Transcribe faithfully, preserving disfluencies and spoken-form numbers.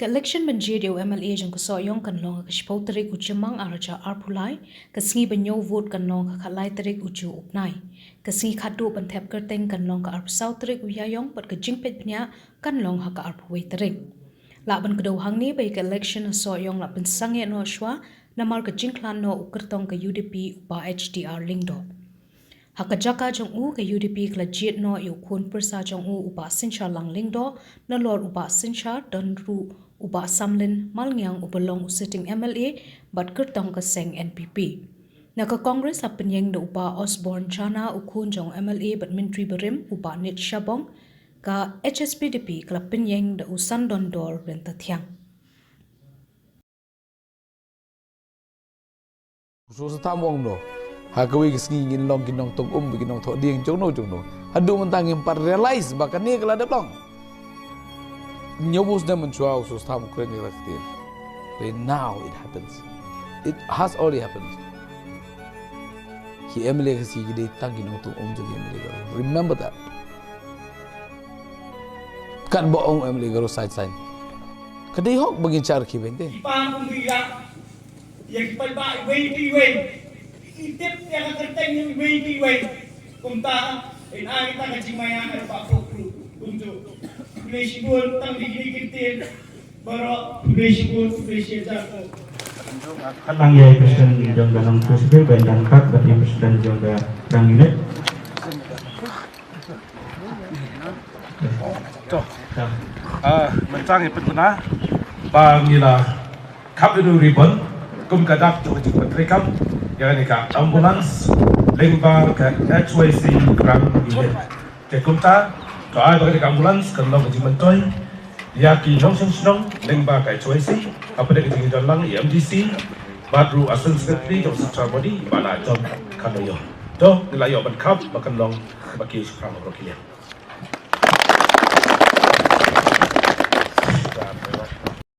Ka election ban jied ïa u M L A jong ka Sohiong kan long ha ka shiphew tarik u Jymmang arhajar arphew lai, ka sngi ban ñiew vote kan long ha ka khatlai tarik u Jymmang. Ka sngi khadduh ban thep kyrteng kan long ka arphew saw tarik u Ïaïong bad ka jingpeit bniah kan long ha ka arphew wei tarik. Lah ban kdew hangne ba ïa ka election ha Sohiong la pynsangeh noh shuwa namar ka jingkhlad noh u kyrtong ka U D P u Bah H D R Lyngdoh. Ha ka jaka jong u ka U D P ka la jied noh ïa u khun pyrsa jong u u Bah Synshar Lang Lyngdoh, nalor u Bah Synshar don ruh u Bah Samlin Malngiang uba long u sitting M L A bad kyrtong ka seng N P P. Na ka Congress la pynïeng da u Bah Osborne Chana u khun jong u M L A bad myntri barim u Bah Nit Shabong, ka H S P D P ka la pynïeng da u Sandondor Ryntathiang. U Soso Tham u ong kumno? Ha kawei ka sngi ngin long ki nongtong um, ki nongthoh dieng jong no jong no. Haduh mynta ngim pat realize ba kane ka la dep long. Ñiew bus da mynchwa u Soso Tham u kren ïa ka ktien. But now it happens. It has already happened. Ki M L A Khasi ki dei tang ki nongtong um jong ki M L A Garo. Remember that. Katba ong M L A Garo side sign. Ka dei hok ba ngin shah rkhie beiñ te. Ki pang kum ki ïa, ïa ki paidbah iwei pa iwei. I tip ïa ka kyrteng iwei pa iwei. Kumta, in ai kita ka jingmaïa ha ka pop group. Kumjuh. Khublei shibun, tang di kine ki ktien. Baroh, khublei shibun, khublei shihajar. Khublei. Khublei ïa i President jong ka Nongthoh Sipil, ban dang kat, bad i President jong ka Rank Unit. To. Ah, mynta ngi pynbna ba ngi la kap ïa u ribbon kum ka dak jong ka jingpyntreikam ïa kane ka ambulance lyngba ka H Y C Rank Unit. Te kumta, to ai ba kane ka ambulance kan long ka jingmyntoi ïa ki nongshong shnong lyngba ka H Y C, hapdeng ka jingïadon lang i M D C bad ruh Assistant Secretary jong Central Body, ba la ïadon kan ïoh. To, ngi la ïoh ban kap ba kan long ba ki shaphrang baroh ki liang.